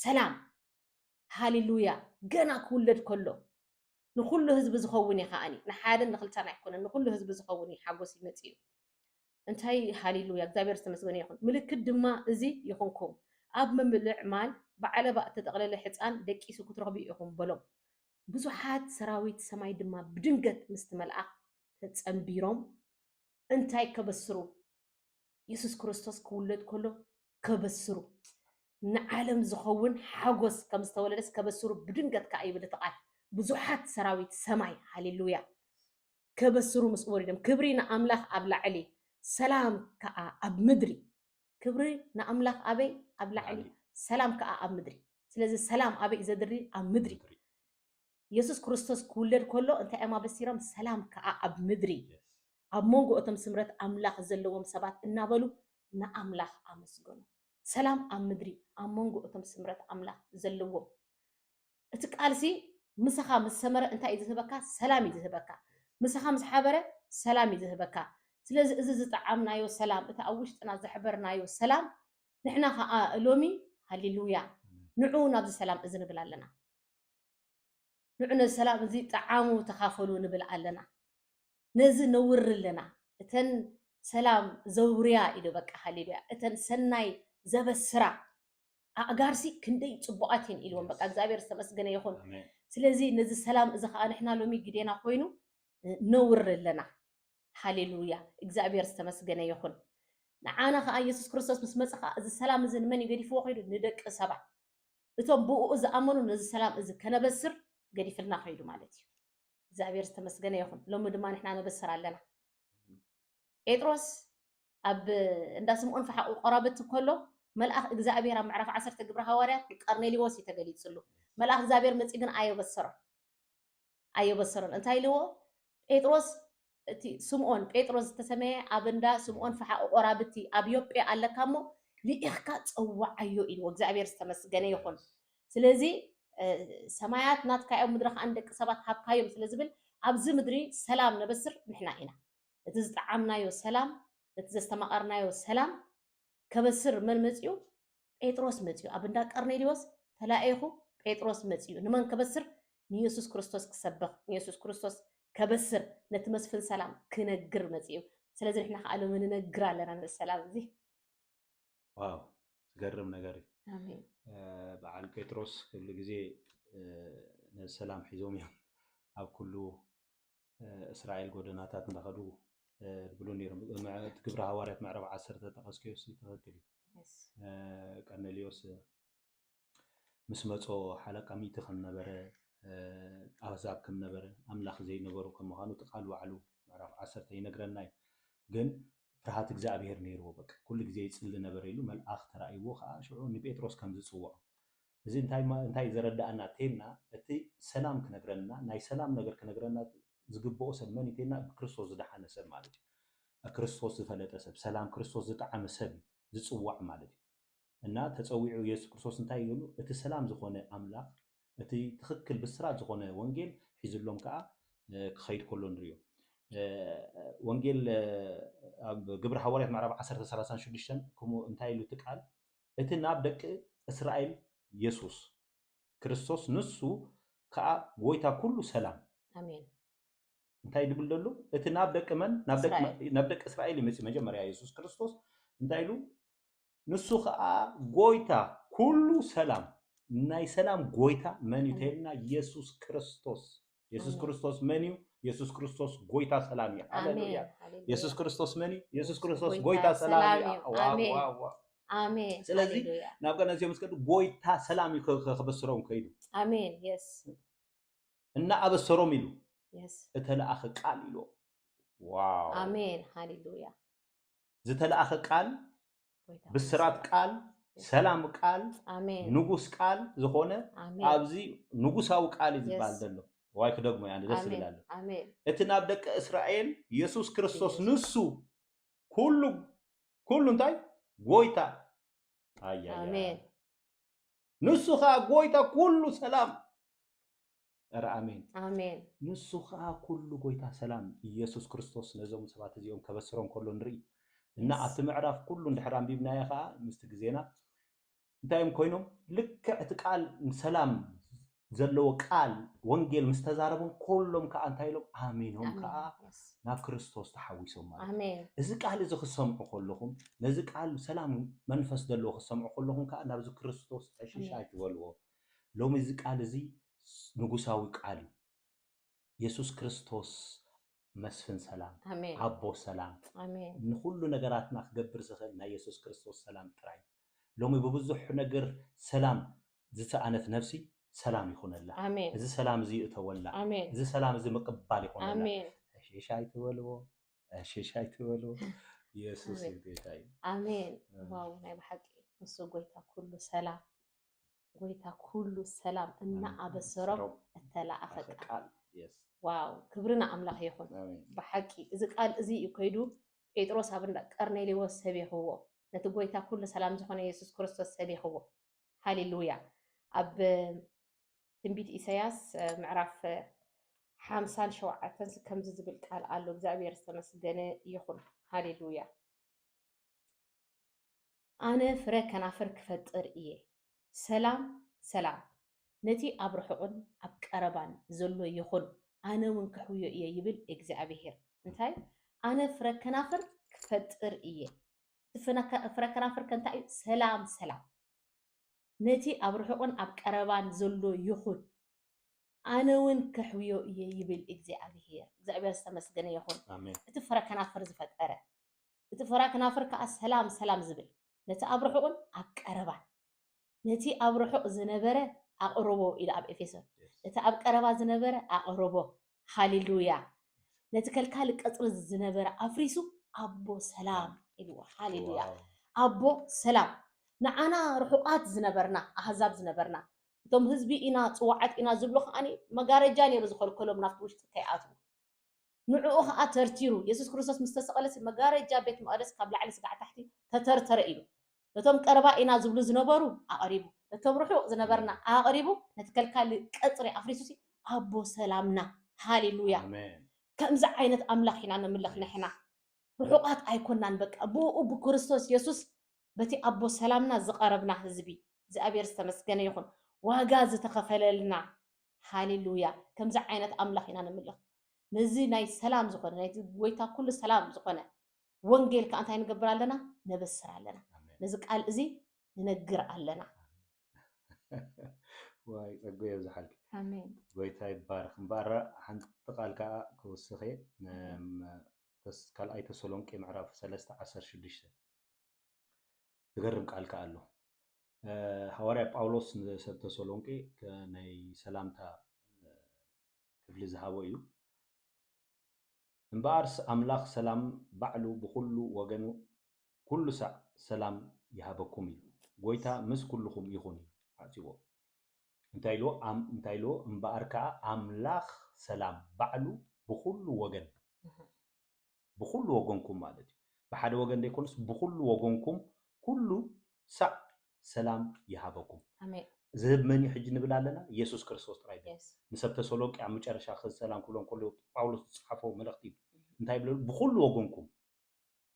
ሰላም። ሃሌሉያ። ገና ክውለድ ከሎ ንኹሉ ህዝቢ ዝኸውን እዩ ከኣኒ። ንሓደን ንኽልተን ኣይኮነን፣ ንኹሉ ህዝቢ ዝኸውን እዩ ሓጎስ ይመጽእ እዩ። እንታይ ሃሌሉያ፣ እግዚኣብሔር ዝተመስገነ ይኹን። ምልክት ድማ እዚ ይኹንኩም፣ ኣብ ምብልዕ ማል ብዓለባ እተጠቕለለ ሕፃን ደቂሱ ክትረኽቡ ኢኹም በሎም። ብዙሓት ሰራዊት ሰማይ ድማ ብድንገት ምስቲ መልኣኽ ተጸንቢሮም እንታይ ከበስሩ? የሱስ ክርስቶስ ክውለድ ከሎ ከበስሩ፣ ንዓለም ዝኸውን ሓጎስ ከም ዝተወለደስ ከበስሩ ብድንገት ከኣ ይብል እቲ ቃል። ብዙሓት ሰራዊት ሰማይ፣ ሃሌሉያ፣ ከበስሩ ምስኡ ወሪዶም። ክብሪ ንኣምላኽ ኣብ ላዕሊ፣ ሰላም ከኣ ኣብ ምድሪ። ክብሪ ንኣምላኽ ኣበይ? ኣብ ላዕሊ፣ ላዕሊ። ሰላም ከኣ ኣብ ምድሪ። ስለዚ ሰላም ኣበይ እዩ ዘድሪ? ኣብ ምድሪ። ምድሪ። የሱስ ክርስቶስ ክውለድ ከሎ እንታይ እዮም ኣበሲሮም? ሰላም ከኣ ኣብ ምድሪ። የስ። ኣብ መንጎ እቶም ስምረት ኣምላኽ ዘለዎም ሰባት እናበሉ ንኣምላኽ ኣመስገኑ። ሰላም ኣብ ምድሪ፣ ኣብ መንጎ እቶም ስምረት ኣምላኽ ዘለዎም። እቲ ቃልሲ ምሳኻ ምስ ሰመረ እንታይ እዩ ዝህበካ? ሰላም እዩ ዝህበካ። ምሳኻ ምስ ሓበረ ሰላም እዩ ዝህበካ። ስለዚ እዚ ዝጠዓምናዮ ሰላም፣ እቲ ኣብ ውሽጥና ዘሕበርናዮ ሰላም፣ ንሕና ኸኣ ሎሚ ሃሌሉያ፣ ንዑ ናብዚ ሰላም እዚ ንብል ኣለና። ንዑ ነዚ ሰላም እዚ ጠዓሙ ተኻፈሉ ንብል ኣለና። ነዚ ነውሪ ኣለና። እተን ሰላም ዘውርያ ኢሉ በቃ ሃሌሉያ። እተን ሰናይ ዘበስራ ኣእጋርሲ ክንደይ ጽቡቓት እየን ኢልዎም። በቃ እግዚኣብሔር ዝተመስገነ ይኹን። ኣሜን። ስለዚ ነዚ ሰላም እዚ ኸኣ ንሕና ሎሚ ግዴና ኮይኑ እ፣ ነውሪ ኣለና። ሃሌሉያ። እግዚኣብሔር ዝተመስገነ ይኹን። ንዓና ኸኣ የሱስ ክርስቶስ ምስ መጸ ኸኣ እዚ ሰላም እዚ ንመን እዩ ገዲፍዎ ከይዱ? ንደቂ ሰባት። እቶም ብእኡ ዝኣመኑ ነዚ ሰላም እዚ ከነበስር ገዲፍልና ከይዱ ማለት እዩ። እግዚኣብሔር ዝተመስገነ ይኹን። ሎሚ ድማ ንሕና ነበስር ኣለና። ጴጥሮስ ኣብ እንዳ ስምዖን ፈሓቑ ቆራብቲ ከሎ መልኣኽ እግዚኣብሔር ኣብ ምዕራፍ ዓሰርተ ግብሪ ሃዋርያት ንቀርኔሊዎስ እዩ ተገሊጽሉ። መልኣኽ እግዚኣብሔር መጺኡ ግን ኣየበሰሮን። ኣየበሰሮን። እንታይ ኢልዎ? ጴጥሮስ፣ እቲ ስምዖን ጴጥሮስ ዝተሰመየ ኣብ እንዳ ስምዖን ፈሓቑ ቆራብቲ ኣብ ዮጴ ኣለካ እሞ ልኢኽካ ጸውዓዮ ኢልዎ። እግዚኣብሔር ዝተመስገነ ይኹን። ስለዚ እ፣ ሰማያት ናትካ እዮም፣ ምድሪ ኸኣ ንደቂ ሰባት ሃብካዮም ስለ ዝብል ኣብዚ ምድሪ ሰላም ነበስር ንሕና ኢና። እቲ ዝጠዓምናዮ ሰላም፣ እቲ ዘስተማቐርናዮ ሰላም ከበስር መን መጺኡ? ጴጥሮስ መጺኡ። ኣብ እንዳ ቀርኔሌዎስ ተላኢኹ ጴጥሮስ መጺኡ። ንመን ከበስር? ንየሱስ ክርስቶስ ክሰብኽ፣ ንየሱስ ክርስቶስ ከበስር፣ ነቲ መስፍን ሰላም ክነግር መጺኡ። ስለዚ ንሕና ከኣ ሎሚ ንነግር ኣለና ነዚ ሰላም እዚ። ዋው፣ ዝገርም ነገር እዩ። ኣሜን። በዓል ጴጥሮስ ኩሉ ግዜ ነዚ ሰላም ሒዞም እዮም ኣብ ኩሉ እስራኤል ጎደናታት እንዳኸዱ ዝብሉ ነይሮም። ግብሪ ሃዋርያት ምዕራፍ ዓሰርተ ጠቐስክዮ ትኽክል እዩ። ቀርኔሌዎስ ምስ መጾ ሓለቃ ሚእቲ ከም ነበረ፣ ኣህዛብ ከም ነበረ፣ ኣምላኽ ዘይነበሩ ከም ምዃኑ እቲ ቃል ባዕሉ ምዕራፍ ዓሰርተ ይነግረና እዩ። ግን ፍርሃት እግዚኣብሔር ነይርዎ። በቃ ኩሉ ግዜ ይጽሊ ነበረ ኢሉ መልኣኽ ተራእይዎ ከዓ ሽዑ ንጴጥሮስ ከም ዝጽውዖ። እዚ እንታይ ማ- እንታይ ዘረዳእና ቴና፣ እቲ ሰላም ክነግረና፣ ናይ ሰላም ነገር ክነግረና ዝግብኦ ሰብ መን እዩ ቴና? ብክርስቶስ ዝደሓነ ሰብ ማለት እዩ። ክርስቶስ ዝፈለጠ ሰብ፣ ሰላም ክርስቶስ ዝጠዓመ ሰብ እዩ ዝጽዋዕ ማለት እዩ። እና ተጸዊዑ የሱስ ክርስቶስ እንታይ ይብሉ? እቲ ሰላም ዝኾነ ኣምላኽ፣ እቲ ትኽክል ብስራት ዝኾነ ወንጌል ሒዝሎም ከዓ ክኸይድ ከሎ ንሪኦ። ወንጌል ኣብ ግብሪ ሃዋርያት ምዕራፍ ዓሰርተ ሰላሳን ሽዱሽተን ከምኡ እንታይ ኢሉ እቲ ቃል? እቲ ናብ ደቂ እስራኤል የሱስ ክርስቶስ ንሱ ከዓ ጎይታ ኩሉ ሰላም። ኣሜን። እንታይ ድብል ደሎ? እቲ ናብ ደቂ መን? ናብ ደቂ እስራኤል። ናብ ደቂ እስራኤል ይመጽእ መጀመርያ የሱስ ክርስቶስ እንታይ ኢሉ? ንሱ ከዓ ጎይታ ኩሉ ሰላም፣ ናይ ሰላም ጎይታ መን እዩ ተይልና? የሱስ ክርስቶስ። የሱስ ኣሜን። ክርስቶስ መን እዩ? የሱስ ክርስቶስ ጎይታ ሰላም እዩ። ሃሌሉያ። ኣሜን። ሃሌሉያ። የሱስ ክርስቶስ መን እዩ? የሱስ ክርስቶስ ጎይታ ጎይታ ሰላም ሰላም እዩ። እዩ። ዋው፣ ኣሜን። ዋው፣ ዋው። ኣሜን። ስለዚ ሃሌሉያ። ናብ ቀደም ሲኦም ምስ ከዱ ጎይታ ሰላም እዩ ከ- ከ- ከበስሮም ከይዱ። ኣሜን። የስ እና ኣበሰሮም ኢሉ የስ እተለኣኸ ቃል ኢሉ። ዋው። ኣሜን። ሃሌሉያ። ዝተለኣኸ ቃል፣ ጎይታ ብስራት ይመስገን። ቃል፣ ሰላም ቃል፣ ኣሜን። ንጉስ ቃል ዝኾነ ኣሜን። ኣብዚ ንጉሳዊ ቃል እዩ ዝበሃል የስ። ዘሎ። ዋይ ክደግሞ እያ ደስ ኣሜን። ዝብል ኣሎ። ኣሜን። እቲ ናብ ደቂ እስራኤል የሱስ ክርስቶስ የሱስ። ንሱ ኩሉ ኩሉ እንታይ ጎይታ። ኣያያ። ኣሜን። ንሱ ከዓ ጎይታ ኩሉ ሰላም። ኧረ ኣሜን። ኣሜን። ንሱ ከዓ ኩሉ ጎይታ ሰላም ኢየሱስ ክርስቶስ ነዞም ሰባት እዚኦም ከበስሮም ከሎ ንርኢ እና የስ። ኣብቲ ምዕራፍ ኩሉ እንድሕር ኣንቢብናዮ ከዓ ምስቲ ግዜና እንታይ እዮም ኮይኖም? ልክዕ እቲ ቃል ሰላም ዘለዎ ቃል ወንጌል ምስ ተዛረቦም ኩሎም ከዓ እንታይ ኢሎም? ኣሚኖም ኣሜን። ከዓ የስ። ናብ ክርስቶስ ተሓዊሶም ማለት እዩ። ኣሜን። እዚ ቃል እዚ ክሰምዑ ከለኹም ነዚ ቃል ሰላም መንፈስ ዘለዎ ክሰምዑ ከለኹም ከዓ ናብዚ ክርስቶስ ዕሽሽ ኣሜን። ኣይትበልዎ። ሎሚ እዚ ቃል እዚ ንጉሳዊ ቃል እዩ። የሱስ ክርስቶስ መስፍን ሰላም፣ ኣሜን። ኣቦ ሰላም፣ ኣሜን። ንኩሉ ነገራትና ክገብር ዝኽእል ናይ የሱስ ክርስቶስ ሰላም ጥራይ እዩ። ሎሚ ብብዙሕ ነገር ሰላም ዝሰኣነት ነፍሲ ሰላም ይኹነላ። ኣሜን። እዚ ሰላም እዚ ይእተወላ። ኣሜን። እዚ ሰላም እዚ ምቅባል ይኹነላ። ኣሜን። ዕሽሽ ኣይትበልዎ፣ ዕሽሽ ኣይትበልዎ። የሱስ ኣሜን። እዩ ጌታ እዩ። ኣሜን። ኣሜን። ዋው፣ ናይ ብሓቂ ንሱ ጎይታ ኩሉ ሰላም፣ ጎይታ ኩሉ ሰላም እናኣበሰሮም ሰሮም እተላእኸ ኣኸ ቃል። ቃል። የስ። ዋው፣ ክብሪ ንኣምላኽ ይኹን። ኣሜን። ብሓቂ እዚ ቃል እዚ እዩ ከይዱ ጴጥሮስ ኣብ እንዳ ቀርኔሌዎስ ሰቢኽዎ፣ ነቲ ጎይታ ኩሉ ሰላም ዝኾነ የሱስ ክርስቶስ ሰቢኽዎ። ሃሌሉያ። ኣብ ትንቢት ኢሳያስ ምዕራፍ ሓምሳን ሸውዓተን ከምዚ ዝብል ቃል ኣሎ። እግዚኣብሔር ዝተመስገነ ይኹን። ሃሌሉያ። ኣነ ፍረ ከናፍር ክፈጥር እየ፣ ሰላም ሰላም ነቲ ኣብ ርሑቕን ኣብ ቀረባን ዘሎ ይኹን፣ ኣነ እውን ከሕውዮ እየ ይብል እግዚኣብሔር። እንታይ? ኣነ ፍረ ከናፍር ክፈጥር እየ። እቲ ፍነ- ፍረ ከናፍር ከ እንታይ እዩ? ሰላም ሰላም ነቲ ኣብ ርሑቕን ኣብ ቀረባን ዘሎ ይኹን፣ ኣነ እውን ከሕውዮ እየ ይብል እግዚኣብሔር። እግዚኣብሔር ዝተመስገነ ይኹን። ኣሜን። እቲ ፍረ ከናፍር ዝፈጠረ፣ እቲ ፍረ ከናፍር ከዓ ሰላም ሰላም ዝብል፣ ነቲ ኣብ ርሑቕን ኣብ ቀረባን፣ ነቲ ኣብ ርሑቕ ዝነበረ ኣቕርቦ ኢሉ ኣብ ኤፌሶን፣ የስ። እቲ ኣብ ቀረባ ዝነበረ ኣቕርቦ። ሃሌሉያ። ነቲ ከልካሊ ቀጽሪ ዝነበረ ኣፍሪሱ ኣቦ ሰላም ኢልዎ። ሃሌሉያ። ዋው። ኣቦ ሰላም። ንዓና ርሑቓት ዝነበርና፣ ኣህዛብ ዝነበርና፣ እቶም ህዝቢ ኢና፣ ጽዋዓት ኢና ዝብሉ ከዓኒ መጋረጃ ነይሩ ዝኸልከሎም ናብቲ ውሽጢ ከይኣትዉ። ንዕኡ ከኣ ተርቲሩ፣ የሱስ ክርስቶስ ምስ ተሰቐለሲ መጋረጃ ቤት መቕደስ ካብ ላዕሊ ስጋዕ ታሕቲ ተተርተረ ኢሉ። ነቶም ቀረባ ኢና ዝብሉ ዝነበሩ ኣቕሪቡ፣ ነቶም ርሑቕ ዝነበርና ኣቕሪቡ፣ ነቲ ከልካሊ ቀጽሪ ኣፍሪሱሲ ኣቦ ሰላምና። ሃሌሉያ። ኣሜን። ከምዚ ዓይነት ኣምላኽ ኢና ነምልኽ ንሕና። ርሑቓት ኣይኮናን፣ በቃ ብኡ ብክርስቶስ የሱስ በቲ ኣቦ ሰላምና ዝቐረብና ህዝቢ እግዚኣብሔር ዝተመስገነ ይኹን። ዋጋ ዝተኸፈለልና፣ ሃሌሉያ። ከምዚ ዓይነት ኣምላኽ ኢና ንምልኽ። ነዚ ናይ ሰላም ዝኾነ፣ ናይቲ ጎይታ ኩሉ ሰላም ዝኾነ ወንጌል ከኣ እንታይ ንገብር ኣለና? ነበስር ኣለና። ነዚ ቃል እዚ ንነግር ኣለና። ዋይ ጸጉ የብዝሓልኪ። ኣሜን። ጎይታ ይባረክ። እምበኣር ሓንቲ ቃል ከኣ ክውስኽ እየ። ካልኣይ ተሰሎንቄ ምዕራፍ ሰለስተ ዓሰርተ ሽዱሽተ ዝገርም ቃል ከኣ ኣሎ። ሃዋርያ ጳውሎስ ንሰብ ተሰሎንቄ ናይ ሰላምታ ክፍሊ ዝሃቦ እዩ። እምበኣርስ ኣምላኽ ሰላም ባዕሉ ብኹሉ ወገኑ ኩሉ ሳዕ ሰላም ይሃበኩም እዩ። ጎይታ ምስ ኩልኹም ይኹን እዩ ዓጺዎ። እንታይ ኢልዎ? እንታይ ኢልዎ? እምበኣር ከኣ ኣምላኽ ሰላም ባዕሉ ብኹሉ ወገን ብኹሉ ወገንኩም ማለት እዩ። ብሓደ ወገን ዘይኮኑስ ብኹሉ ወገንኩም ኩሉ ሳዕ ሰላም ይሃበኩም። ዝህብ መን እዩ ሕጂ ንብል ኣለና? ኢየሱስ ክርስቶስ ጥራይ። ንሰብ ተሰሎንቄ ኣብ መጨረሻ ሰላም ክብሎም ከሎ ጳውሎስ ዝፅሓፎ መልእኽቲ እንታይ ይብለሉ? ብኹሉ ወገንኩም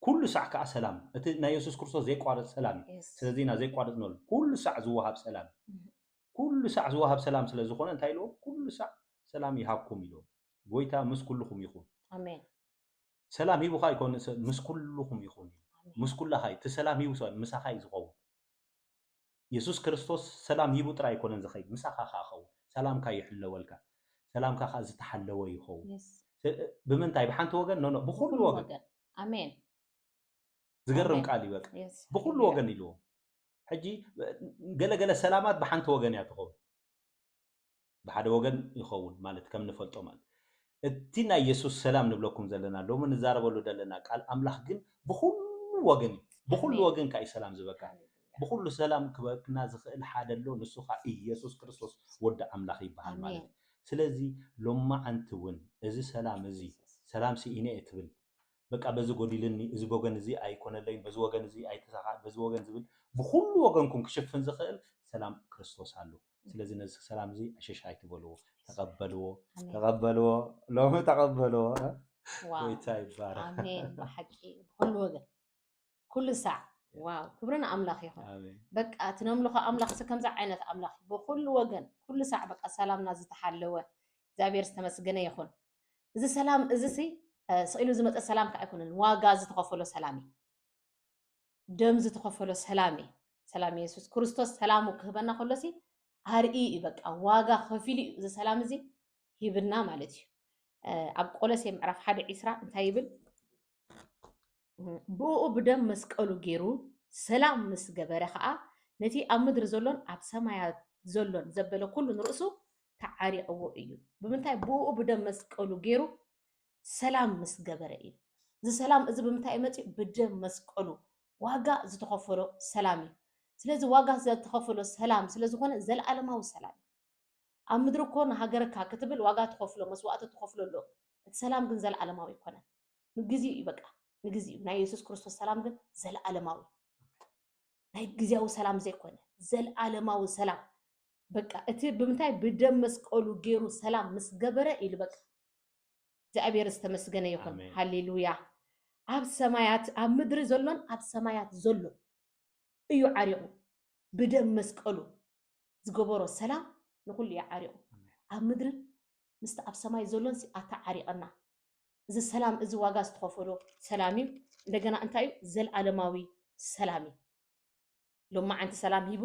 ኩሉ ሳዕ ከዓ ሰላም፣ እቲ ናይ የሱስ ክርስቶስ ዘይቋረፅ ሰላም እዩ። ስለዚ ኢና ዘይቋረፅ ንበሉ። ኩሉ ሳዕ ዝወሃብ ሰላም እዩ። ኩሉ ሳዕ ዝወሃብ ሰላም ስለ ዝኾነ እንታይ ኢልዎም? ኩሉ ሳዕ ሰላም ይሃብኩም ኢልዎም። ጎይታ ምስ ኩልኹም ይኹን። ኣሜን። ሰላም ሂቡኻ ኣይኮነ፣ ምስ ኩልኹም ይኹን። ምስ ኩላኻ እዩ። እቲ ሰላም ሂቡ ሰብ ምሳኻ እዩ ዝኸውን። የሱስ ክርስቶስ ሰላም ሂቡ ጥራይ ኣይኮነን ዝኸይድ፣ ምሳኻ ከዓ ኸውን። ሰላምካ ይሕለወልካ። ሰላምካ ከዓ ዝተሓለወ ይኸውን። ብምንታይ? ብሓንቲ ወገን? ኖኖ፣ ብኩሉ ወገን። ኣሜን። ዝገርም ቃል እዩ። በቃ ብኩሉ ወገን ኢልዎም። ሕጂ ገለገለ ሰላማት ብሓንቲ ወገን እያ ትኸውን፣ ብሓደ ወገን ይኸውን ማለት ከም ንፈልጦ ማለት። እቲ ናይ የሱስ ሰላም ንብለኩም ዘለና ሎሚ ንዛረበሉ ዘለና ቃል ኣምላኽ ግን ብኩሉ ወገን እዩ። ብኩሉ ወገን ከ እዩ ሰላም ዝበካ። ብኩሉ ሰላም ክበክና ዝኽእል ሓደ ኣሎ፣ ንሱ ኸዓ ኢየሱስ ክርስቶስ ወዲ ኣምላኽ ይበሃል ማለት እዩ። ስለዚ ሎማዓንቲ እውን እዚ ሰላም እዚ ሰላም ስኢነ እየ ትብል፣ በቃ በዚ ጎዲልኒ፣ እዚ ወገን እዚ ኣይኮነለይን፣ በዚ ወገን እዚ ኣይተሳኻ፣ በዚ ወገን ዝብል ብኩሉ ወገንኩም ክሽፍን ዝኽእል ሰላም ክርስቶስ ኣሎ። ስለዚ ነዚ ሰላም እዚ ዕሽሽ ኣይትበልዎ፣ ተቐበልዎ፣ ተቐበልዎ፣ ሎሚ ተቐበልዎ። ጎይታ ይባረክ። ኣሜን። ብሓቂ ብኩሉ ወገን ኩሉ ሳዕ። ዋው፣ ክብሪ ንኣምላኽ ይኹን። በቃ እቲ ነምልኾ ኣምላኽ ሲ ከምዚ ዓይነት ኣምላኽ እዩ። ብኩሉ ወገን ኩሉ ሳዕ በቃ ሰላምና ዝተሓለወ እግዚኣብሔር ዝተመስገነ ይኹን። እዚ ሰላም እዚ ሲ ስቕ ኢሉ ዝመፀ ሰላም ከዓ ኣይኮነን፣ ዋጋ ዝተኸፈሎ ሰላም እዩ። ደም ዝተኸፈሎ ሰላም እዩ። ሰላም የሱስ ክርስቶስ ሰላሙ ክህበና ከሎ ሲ ኣርኢ እዩ። በቃ ዋጋ ከፊሉ እዩ እዚ ሰላም እዚ ሂብና ማለት እዩ። ኣብ ቆሎሴ ምዕራፍ ሓደ ዒስራ እንታይ ይብል? ብኡ ብደም መስቀሉ ገይሩ ሰላም ምስ ገበረ ከዓ ነቲ ኣብ ምድሪ ዘሎን ኣብ ሰማያት ዘሎን ዘበለ ኩሉ ንርእሱ ተዓሪቕዎ እዩ። ብምንታይ? ብኡ ብደም መስቀሉ ገይሩ ሰላም ምስ ገበረ እዩ። እዚ ሰላም እዚ ብምንታይ እዩ መፂኡ? ብደም መስቀሉ ዋጋ ዝተኸፈሎ ሰላም እዩ። ስለዚ ዋጋ ዝተኸፈሎ ሰላም ስለ ዝኾነ ዘለኣለማዊ ሰላም እዩ። ኣብ ምድሪ እኮ ንሃገርካ ክትብል ዋጋ ትኸፍሎ፣ መስዋእቲ ትኸፍሎ ኣሎ። እቲ ሰላም ግን ዘለኣለማዊ ኣይኮነን። ንግዜኡ እዩ በቃ፣ ንግዜኡ። ናይ የሱስ ክርስቶስ ሰላም ግን ዘለኣለማዊ፣ ናይ ግዜያዊ ሰላም ዘይኮነ ዘለኣለማዊ ሰላም። በቃ እቲ ብምንታይ? ብደም መስቀሉ ገይሩ ሰላም ምስ ገበረ ኢሉ በቃ እግዚኣብሔር ዝተመስገነ ይኹን። ሃሌሉያ። ኣብ ሰማያት፣ ኣብ ምድሪ ዘሎን ኣብ ሰማያት ዘሎ እዩ ዓሪቑ። ብደም መስቀሉ ዝገበሮ ሰላም ንኹሉ እዩ ዓሪቑ። ኣብ ምድርን ምስቲ ኣብ ሰማይ ዘሎን ሲ ኣታ ዓሪቐና። እዚ ሰላም እዚ ዋጋ ዝተኸፈሎ ሰላም እዩ። እንደገና እንታይ እዩ? ዘልኣለማዊ ሰላም እዩ። ሎማዓንቲ ሰላም ሂቡ፣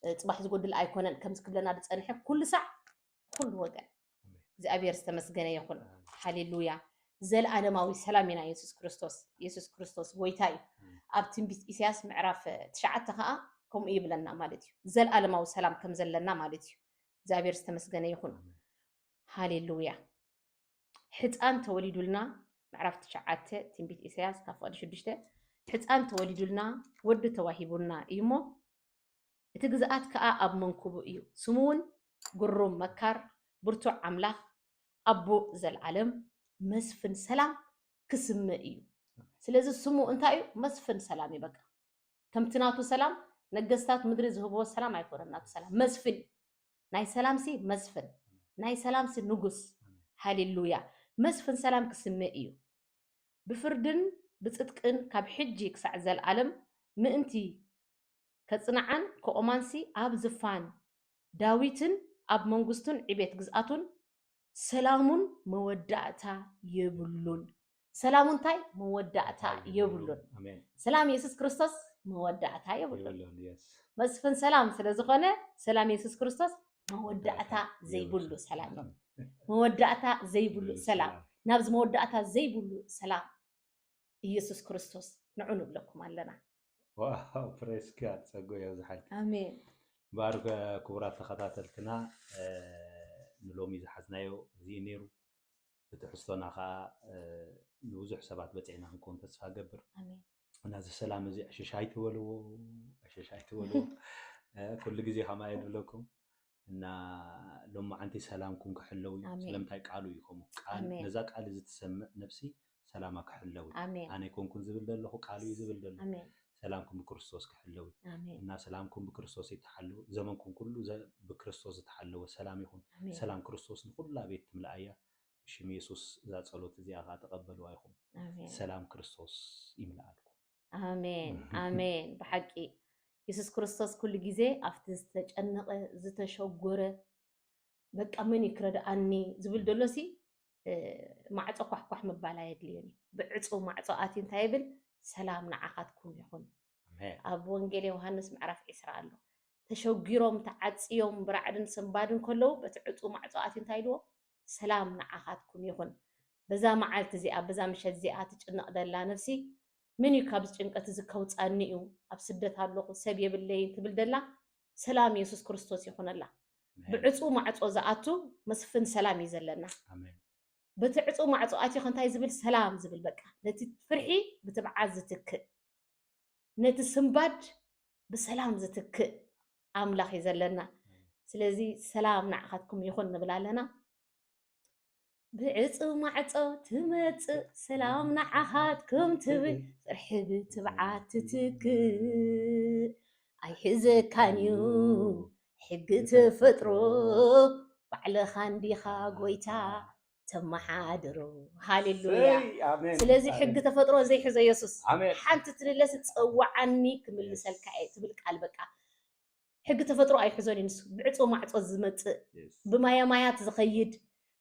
እ፣ ጽባሕ ዝጎድል ኣይኮነን። ከምዚ ክብለና ዝጸንሐ ኩሉ ሳዕ፣ ኩሉ ወገን። እግዚኣብሔር ዝተመስገነ ይኹን። ሃሌሉያ። ዘልኣለማዊ ሰላም ኢና የሱስ ክርስቶስ። የሱስ ክርስቶስ ጎይታ እዩ። ኣብ ትንቢት ኢሳያስ ምዕራፍ ትሽዓተ ከኣ ከምኡ ይብለና ማለት እዩ። ዘልኣለማዊ ሰላም ከም ዘለና ማለት እዩ። እግዚኣብሔር ዝተመስገነ ይኹን። ሃሌሉያ። ሕፃን ተወሊዱልና፣ ምዕራፍ ትሽዓተ ትንቢት ኢሳያስ ካብ ፍቕዲ ሽዱሽተ፣ ሕፃን ተወሊዱልና፣ ወዲ ተዋሂቡና እዩ እሞ፣ እቲ ግዝኣት ከኣ ኣብ መንኩቡ እዩ። ስሙ እውን ግሩም መካር፣ ብርቱዕ ኣምላኽ፣ ኣቦ ዘልኣለም፣ መስፍን ሰላም ክስመ እዩ። ስለዚ ስሙ እንታይ እዩ? መስፍን ሰላም እዩ። በቃ ከምቲ ናቱ ሰላም ነገስታት ምድሪ ዝህብዎ ሰላም ኣይኮነን ናቱ ሰላም። መስፍን እዩ። ናይ ሰላምሲ መስፍን፣ ናይ ሰላምሲ ንጉስ። ሃሌሉያ። መስፍን ሰላም ክስመ እዩ። ብፍርድን ብጽድቅን ካብ ሕጂ ክሳዕ ዘልኣለም ምእንቲ ከጽንዓን ክቖማንሲ ኣብ ዝፋን ዳዊትን ኣብ መንግስቱን ዕቤት ግዝኣቱን ሰላሙን መወዳእታ የብሉን። ሰላሙ እንታይ መወዳእታ የብሉን። ኣሜን። ሰላም የሱስ ክርስቶስ መወዳእታ የብሉን። የብሉን። የስ። መስፍን ሰላም ስለ ዝኾነ ሰላም የሱስ ክርስቶስ መወዳእታ ዘይብሉ ሰላም እዩ። መወዳእታ ዘይብሉ ሰላም። ናብዚ መወዳእታ ዘይብሉ ሰላም ኢየሱስ ክርስቶስ ንዑ ንብለኩም ኣለና። ዋው፣ ፕሬስ ጋድ፣ ጸጉ የብዝሓልኪ። ኣሜን። ባርክ። ክቡራት ተኸታተልትና፣ እ፣ ንሎሚ ዝሓዝናዮ እዚ እዩ ነይሩ። ብትሕዝቶና ከዓ፣ እ፣ ንብዙሕ ሰባት በፂዕና ክንከውን ተስፋ ገብር። ኣሜን። እና እዚ ሰላም እዚ ዕሽሽ ኣይትበልዎ፣ ዕሽሽ ኣይትበልዎ። እ፣ ኩሉ ግዜ ከምኣ እየ ዝብለኩም። እና ሎማዓንቲ ሰላምኩም ክሕለው እዩ። ኣሜን። ስለምንታይ ቃሉ እዩ ከምኡ። ቃል፣ ኣሜን። ነዛ ቃል እዚ ትሰምዕ ነፍሲ ሰላማ ክሕለው እዩ። ኣሜን። ኣነ ኣይኮንኩን ዝብል ዘለኹ፣ ቃሉ እዩ ዝብል ዘሎ። ኣሜን። ሰላምኩም ብክርስቶስ ክሕለው እዩ። ኣሜን። እና ሰላምኩም ብክርስቶስ ይተሓለው። ዘመንኩም ኩሉ ዘ-፣ ብክርስቶስ ዝተሓለወ ሰላም ይኹን። ኣሜን። ሰላም ክርስቶስ ንኩላ ቤት ትምልኣያ። ብሽም የሱስ እዛ ጸሎት እዚኣ ከዓ ተቐበልዋ ይኹም። ኣሜን። ሰላም ክርስቶስ ይምልኣልኩም። ኣሜን። ኣሜን። ብሓቂ የሱስ ክርስቶስ ኩሉ ግዜ ኣብቲ ዝተጨነቐ፣ ዝተሸጎረ፣ በቃ መን እዩ ክረድኣኒ ዝብል ደሎሲ፣ እ፣ ማዕጾ ኳሕኳሕ ምባል ኣየድልዮን እዩ። ብዕጹው ማዕጾ ኣትዩ እንታይ ይብል? ሰላም ንዓኻትኩም ይኹን። ኣሜን። ኣብ ወንጌል ዮሃንስ ምዕራፍ ዕስራ ኣሎ። ተሸጊሮም፣ ተዓጽዮም፣ ብራዕድን ስንባድን ከለዉ በቲ ዕጹው ማዕጾ ኣትዩ እንታይ ኢልዎ? ሰላም ንዓኻትኩም ይኹን። በዛ መዓልቲ እዚኣ፣ በዛ ምሸት እዚኣ ትጭነቕ ደላ ነፍሲ፣ መን እዩ ካብዚ ጭንቀት እዚ ከውጻኒ እዩ? ኣብ ስደት ኣለኹ፣ ሰብ የብለይን ትብል ደላ፣ ሰላም የሱስ ክርስቶስ ይኹነላ። ኣሜን። ብዕጹው ማዕጾ ዝኣቱ መስፍን ሰላም እዩ ዘለና። ኣሜን። በቲ ዕጹው ማዕጾ ኣትዩ እንታይ ዝብል? ሰላም ዝብል። በቃ ነቲ ፍርሒ ብትብዓት ዝትክእ፣ ነቲ ስንባድ ብሰላም ዝትክእ ኣምላኽ እዩ ዘለና። ስለዚ ሰላም ንዓኻትኩም ይኹን ንብል ኣለና። ብዕጹው ማዕጾ ትመጽእ ሰላም ንዓኻትኩም ትብል፣ ፍርሒ ብትብዓት ትትክእ። ኣይሕዘካን እዩ ሕጊ ተፈጥሮ፣ ባዕልኻ እንዲኻ ጎይታ ተመሓድሮ። ሃሌሉያ። ሰይ፣ ኣሜን። ስለዚ ኣሜን። ሕጊ ተፈጥሮ ዘይሕዞ የሱስ ኣሜን። ሓንቲ ትልለስ ጸዋዓኒ ክምልሰልካ እየ ትብል ቃል። በቃ ሕጊ ተፈጥሮ ኣይሕዞን እዩ ንሱ። ብዕጹው ማዕጾ ዝመጽእ፣ የስ። ብማያማያት ዝኸይድ፣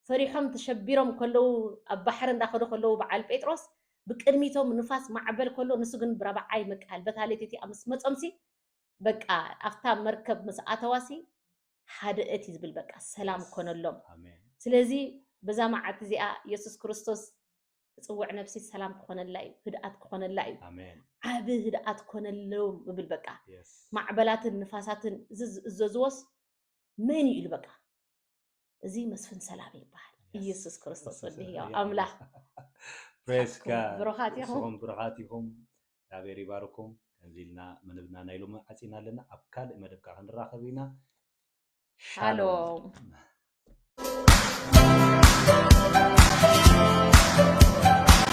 ፈሪሖም ተሸቢሮም ከለዉ፣ ኣብ ባሕሪ እንዳኸዱ ከለዉ በዓል ጴጥሮስ ብቅድሚቶም ንፋስ ማዕበል ከሎ ንሱ ግን ብራብዓይ መቃል በታ ለይቲ እቲኣ ምስ መጾምሲ በቃ ኣብታ መርከብ ምስ ኣተዋሲ ሃደአት እዩ ዝብል፣ በቃ ሰላም የስ። ኮነሎም። ኣሜን። ስለዚ በዛ መዓልቲ እዚኣ የሱስ ክርስቶስ ትጽውዕ ነፍሲ ሰላም ክኾነላ እዩ፣ ህድኣት ክኾነላ እዩ፣ ኣሜን። ዓቢ ህድኣት ኮነሎም እብል። በቃ የስ። ማዕበላትን ንፋሳትን እዚ ዝእዘዝዎስ መን እዩ ኢሉ በቃ እዚ መስፍን ሰላም ይበሃል። የስ። ኢየሱስ ክርስቶስ መስፍን ወዲ ሰላም ህያው እዩ። ኣምላኽ። ፕሬስ ንስኻትኩም ጋድ። ብሩኻት ኢኹም። ንስኹም ብሩኻት ኢኹም። እግዚኣብሔር ይባርኩም። ከምዚ ኢልና መደብና ናይ ሎሚ ዓጺና ኣለና። ኣብ ካልእ መደብ ከዓ ክንራኸብ ኢና። ሻሎም።